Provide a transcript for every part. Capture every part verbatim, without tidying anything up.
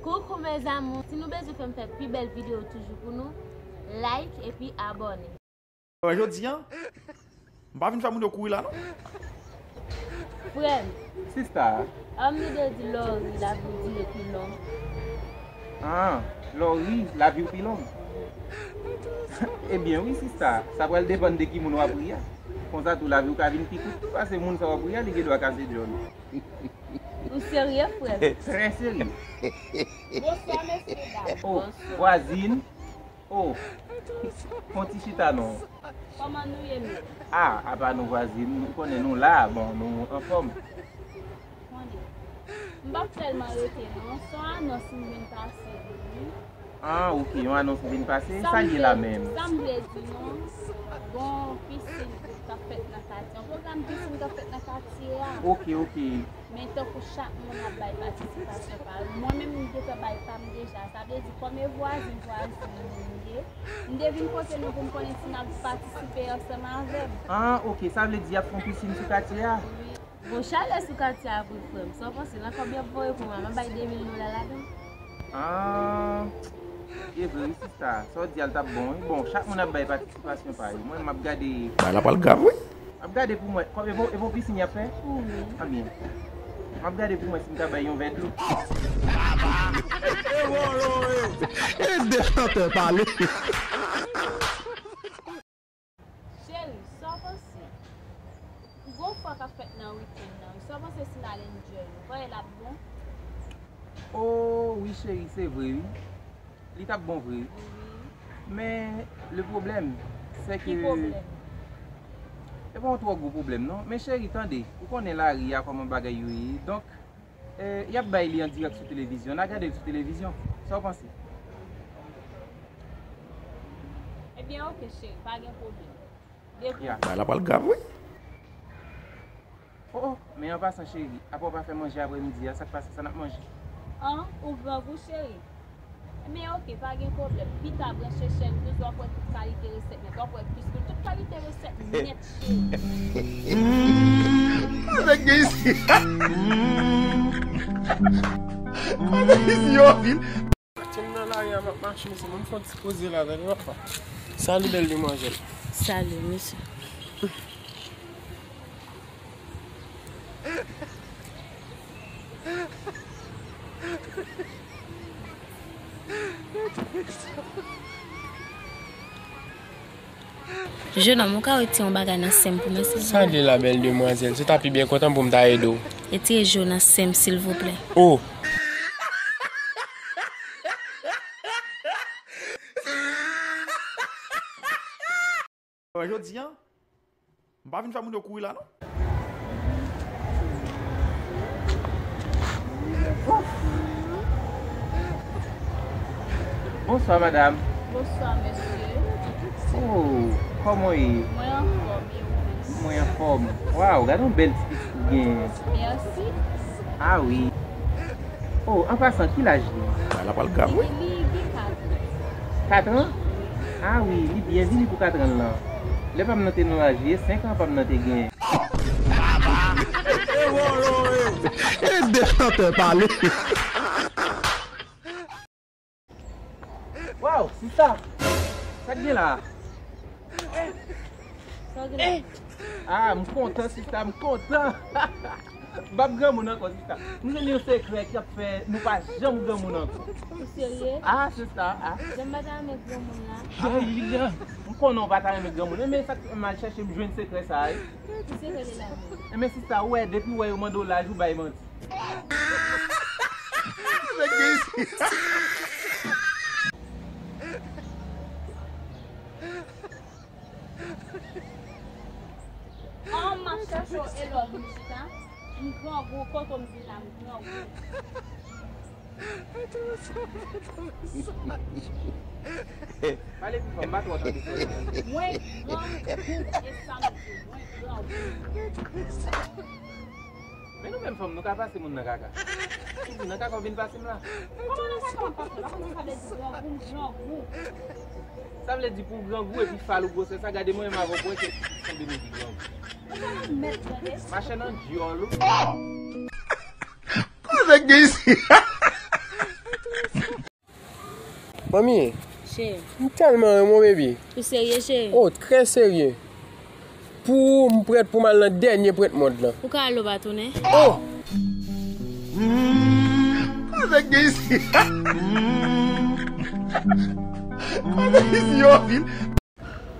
Coucou mes amours, si nou bezwen fè m fè pi bèl videyo toujou pou nou, like epi abòne. Jodi a, m pa vin fè moun yo kouri la non. Frè m. Sista. Ann nou de di lè w ri, lavi w dire pi long. Ah, lè w ri, lavi w pi long. Ebyen wi sista, sa pral depann de ki moun w ap ri a. Konsa tou lavi w ka vin pi kout tou, paske moun sa w ap ri a, li gen dwa kase djòl ou. Ou serye, frè m? Trè serye. Bonswa, mesye dam. Oh, vwazin. Oh, fon ti chita non. Kòman nou ye menm? Ah, apa nou vwazin, nou konnen nou la, bon, nou anfòm. Konnen. M p ap tèlman rete non, se yon anons m vin pase wi. Ah, ok, yon anons m vin pase, sa l ye la menm? Sa m vle di non, gon pisin k ap fèt nan katye, yon pwogram pisin k ap fèt nan katye a. Ok, ok. Men tankou chak moun ap bay patisipasyon pa yo, mwen menm m te fè bay pa m deja. Sa vle di kòm e vwazin vwazin nou ye, m te vin kote nou pou m konnen si n ap patisipe ansanm avè m. Ah, ok, sa vle di y ap fè yon pisin sou katye a? Wi. Bon, chalè sou katye a vre, frè m. Sa w panse, nan kòb y ap voye pou mwen, m ap bay de mil dola ladan l? Ah, e vre wi sista, sa w di a l t ap bon wi. Bon, chak moun ap bay patisipasyon pa yo. Mwen, m ap gade. Bagay la pral grav wi. M ap gade pou mwen. Kòm e bon, e bon pisin y ap fè? Wi. Anbyen. M ap gade pou mwen si m ka bay yon vè dlo. E de chantè pale. Cheri, sa w panse? Gon fwa k ap fèt nan wikenn nan wi. Sa w panse si n al enjoy nou? Pare l ap bon? Oh, wi cheri, se vre wi. Li t ap bon vre wi. Wi. Men, le pwoblèm, se ke... Ki pwoblèm? E pa yon twò gwo pwoblèm non. Men cheri, tande, ou konnen lari a kòman bagay yo ye. Donk, eh, y ap bay li an dirèk sou televizyon. N a gade l sou televizyon. Sa w panse? Ebyen, ok, cheri, pa gen pwoblèm. Depi... Ya. Bagay la pral grav wi. Oh, oh, men an pasan, cheri, apa w pa fè manje aprèmidi a, sa k pase, sa n ap manje? An, ou grangou, cheri? Men ok, pa gen pwoblèm. Pita, branche chèn douz, w ap wè tout kalite resèt nèt. W ap wè kis pou tout kalite resèt nèt, cheri. Avèk gen isi. Avèk isi yo anpil. Atè m nan lari a, m ap mache, mesye, ban m fè yon ti poze la, tande papa. Salut, belle demoiselle. Salut, monsieur. Jenòm, ou ka retire yon bagay nan sen m pou mwen, silvouplè? Sa vle la, bèl demwazèl? Se ta pi byen kontan pou m ta ede w. Retire je w nan sen m, silvouplè. Oh! Jodi a, m pa vin fè moun yo kouri la, non. Bonswa, madanm. Bonswa, mesye. Oh, kòman w ye? Mwen anfòm, e ou menm? Mwen anfòm. Waw, gade yon bèl ti pitit ou genyen. Mèsi. Ah wi. Oh, an pasan, ki laj li? Bagay la pral grav, wi. Li, li gen kat an. Kat an? Ah wi, li byen vini pou kat an lan. Lè pa m nan te nan laj li, e senk an pa m nan te genyen. E de chantè pale. Waw, sista! Sa k gen la? Sa w gen la? Ah, m kontan, sista, m kontan! M p ap granmoun ankò, sista. M jwenn yon sekrè k ap fè nou pa janm granmoun ankò. Ou serye? Ah, sista, ah. Jan m pa ta renmen granmoun la. Ah, m konnen w pa ta renmen granmoun. Men sa k fè m al chèche, m jwenn sekrè sa a, wi. Ki sekrè li la menm? Enben, sista, ou wè, depi w wè yo mande w laj, ou bay manti. Nèg gen isi. An, m ap chèche w e lè w vin chita. M grangou, kote w m vin la, m grangou. Pale pi fò, m pa twò tande sa w di. Mwen grangou, e sa m di, mwen grangou. Men nou menm fanm, nou ka pase moun nan kaka. Ou di nan kaka w vin pase m la. Kòman nan kaka m ap pase w la? Kòman sa vle di grangou, m grangou? Sa vle di pou w grangou epi fal ou gwosè sa, gade mwen menm avè w pou wè ke sanble nou ki grangou. Ou pa nan mèt tande. Mache nan dyòl ou. Koze k gen isi? Manmi, cheri, m tèlman renmen w, baby. Ou serye, cheri? Oh, trè serye. Pou ou, m prèt pou m al nan dènye prèt mond lan. Ou ka al ou pa tounen? Oh! Kote gen isi? Kote isi yo vin?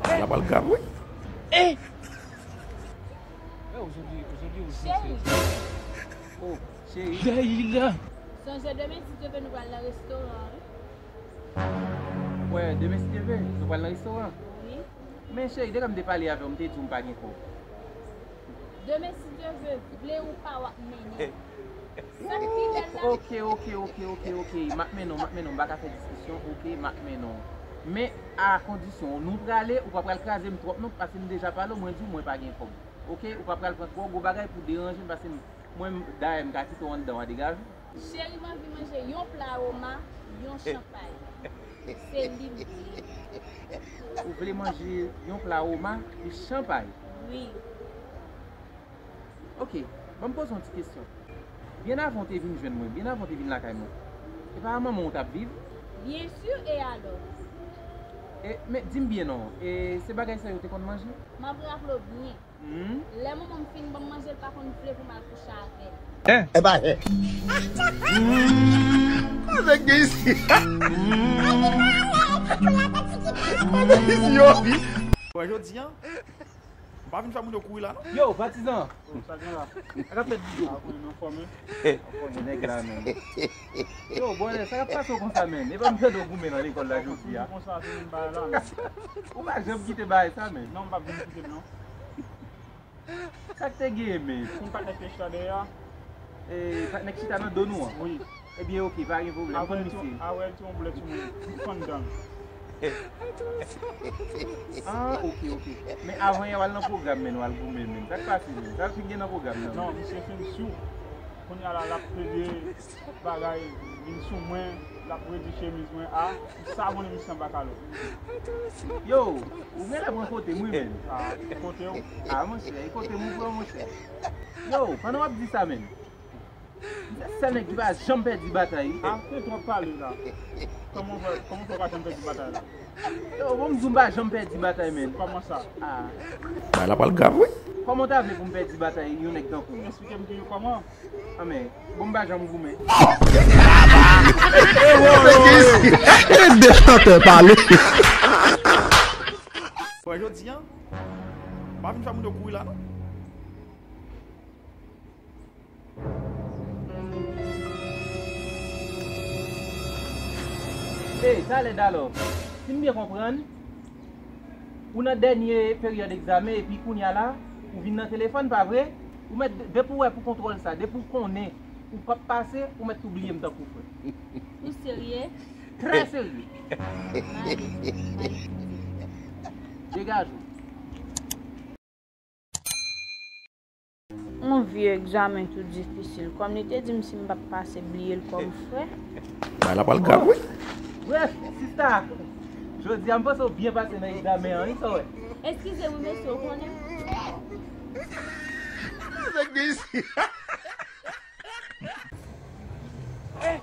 Bagay la pral grav, wi. Eh! Cheri. Oh, cheri. Sonje demen, si Dye vle, nou pral nan restoran an, wi. Wè, demen, si Dye vle, nou pral nan restoran. Wi. Men cheri, deja m te pale avè w, m te di w m pa gen kòb. Demen, si Dye vle, vle ou pa, w ap mennen. Sa k pi bèl la. Ok, ok, ok, ok, ok. M ap mennen w, m ap mennen w. M pa ka fè diskisyon, ok, m ap mennen w. Men a kondisyon, nou prale, ou pa pral kraze m twòp non, paske m deja pale w, mwen di w mwen pa gen kòb. Ok, ou pa pral pran twò gwo bagay pou deranje m, paske m, mwen, dayè, m ka kite w anndan w a degaje. Cheri, m anvi manje yon pla oma, yon chanpay. Se li m vle. Ou vle manje yon pla oma, yon chanpay? Wi. Ok, ban m poze w yon ti kesyon. Byen avan w te vin jwenn mwen, byen avan w te vin lakay mwen, e pa a manman w w t ap viv? Byen si, e alò? E, men, di m byen non, e se bagay sa yo te konn manje? M ap raple w byen. Hmm? Lè manman m fin ban m manje, l pa konn vle pou m al kouche avè l. Eh? E pa, eh. Kote gen isi? Kote isi yo vin? Wè, jodi a, m pa vin fè moun yo kouri la, non. Yo, patizan! Sa gen la? Sa k ap fèt, Bigo? Ah, wi, nou fòme. Fòme nèg la, menm. Yo, bòlè, sa k ap pase w konsa, menm? E pa m tande w goumen nan lekòl la jodi a. Konsa, se menm bagay la, menm. Ou pa janm kite bagay sa, menm. Non, m p ap janm kite l, non. Sa k te gen, menm? Yon patnè k te chita dèyè a. E, patnè k chita nan do nou an? Wi. Ebyen, ok, pa gen pwoblèm, m konn misye. Avèl ti yon boulèt sou mwen, m konn dan l. Ah, ok, ok. Men avan yè, w al nan pwogram, menm, w al goumen, menm. Sa k pase, menm? Sa l fin gen nan pwogram nan? Non, misye fin sou. Kounye a la, l ap plede bagay, vin sou mwen, l ap redi chemiz mwen. Ah, m savone misye anba kalo. Yo, ou genlè pran kote m, wi, menm. Ah, kote w? Ah, monchè, e kote m ou pran, monchè? Yo, pandan w ap di sa, menm. M se sèl nèg ki pa janm pèdi batay. Ah, se twòp pale la. Kòman fè, kòman fè w pa janm pèdi batay la? Yo, bon, m di w m pa janm pèdi batay, menn. Kòman sa? Ah. Bagay la pral grav, wi. Kòman w ta vle pou m pèdi batay yon nèg tankou w? Eksplike m tou kòman. Ah, men, bon, m pa janm goumen. E de chantè pale. Wè, jodi a, m pa vin fè moun yo kouri la, non. Ey, talè Dalò, si m byen konprann, ou nan dènye peryòd egzamen epi kounye a la, ou vin nan telefòn, pa vre? Ou mèt, depi w wè pou kontwòl sa, depi w konnen ou p ap pase, ou mèt tou bliye m tankou frè. Ou serye? Trè serye. Malik, Malik. Degaje w. Yon vye egzamen tou difisil. Kòm li te di m si m p ap pase, bliye l kòm frè. Bagay la pral grav, wi. Brèf, sista, jodi a m panse w byen pase nan egzamen an, wi, sa w wè. Eskize wi, mesye, w konnen. Sa k gen isi? Eh!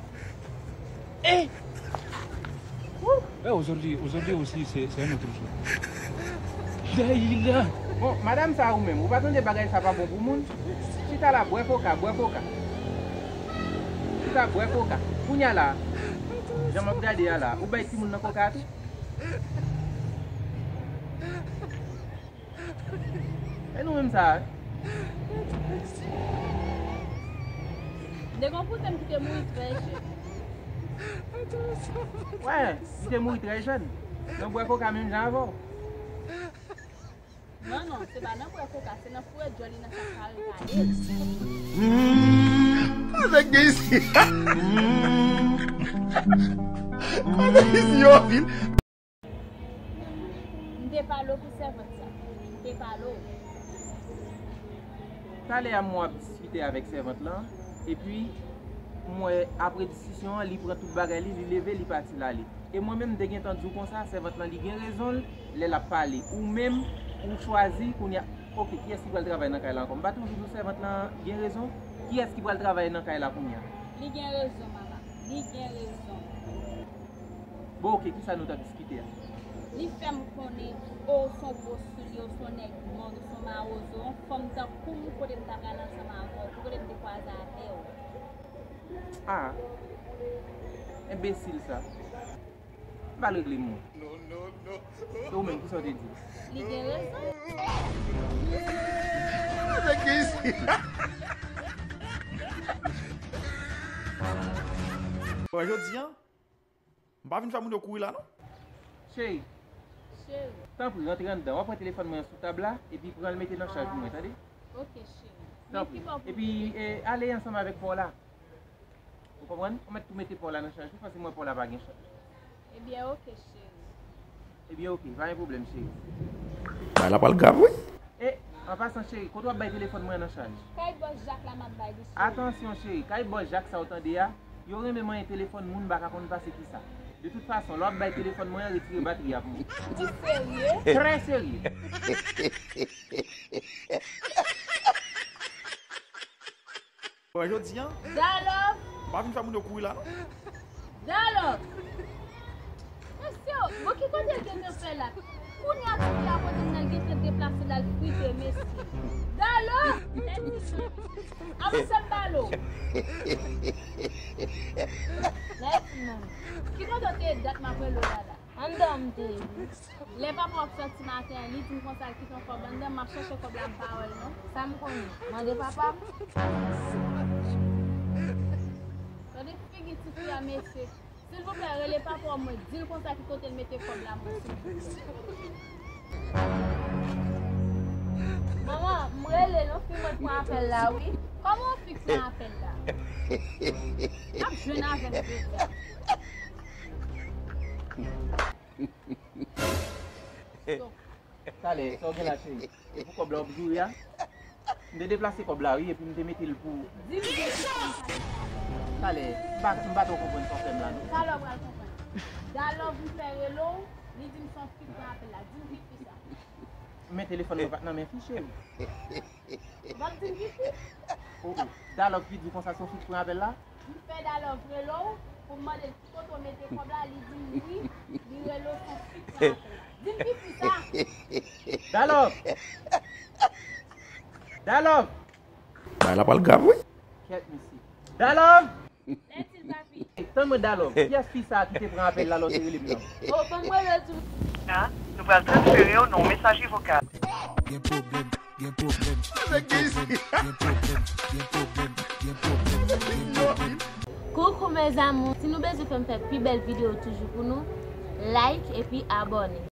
Eh! Wou! Eh, aujourd'hui, aujourd'hui aussi, c'est, c'est un autre jour. Dayila! Bon, madanm sa ou menm, ou pa tande bagay sa pa bon pou moun? Chita la, bwè koka, bwè koka. Chita, bwè koka. Kounye a la, jan m ap gade a la, ou bay timoun nan koka tou? E nou menm sa, wi. M te gen yon kouzen m ki te mouri trè jèn. Wè, li te mouri trè jèn. Nan bwè koka menm jan avè w. Non, non, se pa nan bwè koka, se nan foure djòl li nan sa kare kale. Kote gen isi? Kote gen isi yo vin? M te pale w pou sèvant sa. M te pale w. Talè a m wè w ap diskite avèk sèvant lan, epi m wè apre diskisyon an, li pran tout bagay li, li leve, li pati l ale. E mwen menm, m te gentan di w konsa, sèvant lan, li gen rezon l lè l ap pale. Ou menm, ou chwazi kounye a. Oke, kiyès ki pral travay nan kay la ankò? M pa toujou di w sèvant lan gen rezon? Kiyès ki pral travay nan kay la kounye a? Li gen rezon, mama. Li gen rezon. Bon, oke, kisa nou t ap diskite a? Li fè m konnen, o, w se yon gwo soulye, w se yon nèg mòn, w se yon mawozo, yon fanm tankou m, kote m ta pral ansanm avè w, ki kote m te kwaze avè w. Ah, enbesil sa. M pa regle moun. E ou menm, kisa w te di? Li gen rezon. Bon, jodi an, m pa vin fè moun yo kouri la, non. Cheri, Cheri, tanpri, rantre anndan. W ap pran telefòn mwen an sou tab la, epi pran l mete nan chaj pou mwen, tande? Ok, cheri. Tanpri. Men ki bò pou Epi, e, ale ansanm avèk pa w la. Ou konprann? Ou mèt tou mete pa w la nan chaj ou, paske m wè pa w la pa gen chaj. Ebyen, ok, cheri. Ebyen, oke, pa gen pwoblèm, cheri. Bagay la pral grav, wi. E, an pasan, cheri, kote w ap bay telefòn mwen an nan chaj? Kay bòs Jak la m ap bay li, cheri. Atansyon, cheri, kay bòs Jak sa w tande a, yo renmen manyen telefòn moun, m pa ka konn pase kisa. De tout fason, lè w ap bay telefòn mwen an, retire batri a pou mwen. Ou serye? Trè serye. Bon, jodi an, Dalò, m pa vin fè moun yo kouri la, non. Dalò. Mesye, bon, ki kote l gentan fè la? Kounye a, ti fi a kote m nan gentan deplase l al frite, mesye. Dalò! Avanse m ba l ou. Lè ti moun. Ki kote w te ye dat m ap rele w la la? Anndan m te ye. Lè papa w ap sòti maten an, li di m konsa l kite yon kòb anndan, m ap chèche kòb la, m pa wè l non. Sa m konnen? Mande papa m. Gade figi ti fi a, mesye. Silvouplè, rele papa w mwen, di l konsa ki kote l mete kòb la mwen, silvouplè. Manman, m rele l, yon fi mwen pran apèl la, wi. Kòman yon fi pran apèl la? L ap jwenn avè m jodi a. Talè, sa w gen la, cheri? E pou kòb la w ap joure a? M te deplase kòb la, wi, epi m te mete l pou. Di m gen ki konn sa. Talè, m pa, m pa twò konprann sa w fè m la, non. Talè w pral konprann. Dalò vin fè rele w, li di m se yon fi k pran apèl la. Di m ki fi sa. Men telefòn mwen pa t nan men fi, cheri. W ap di m ki fi? O, o. Dalò ki di w konsa se yon fi k pran apèl la? M fè Dalò rele w pou m mande l ki kote w mete kòb la, li di m wi, li rele w se yon fi k pran apèl la. Di m ki fi sa? Dalò! Dalò! Bagay la pral grav, wi. Kèt, mesye. Dalò! Lètil papi. Tann mwen, Dalò. Kiyès fi sa a ki te pran apèl la lè w te rele m nan? O, ban m rele w tou. La, nou pral transfere w nan yon mesaje vokal. Gen pwoblèm, gen pwoblèm, gen pwoblèm, gen pwoblèm, gen pwoblèm, gen pwoblèm, gen pwoblèm. Coucou mes amours, si nou bezwen fè m fè pi bèl videyo toujou pou nou, like epi abòne.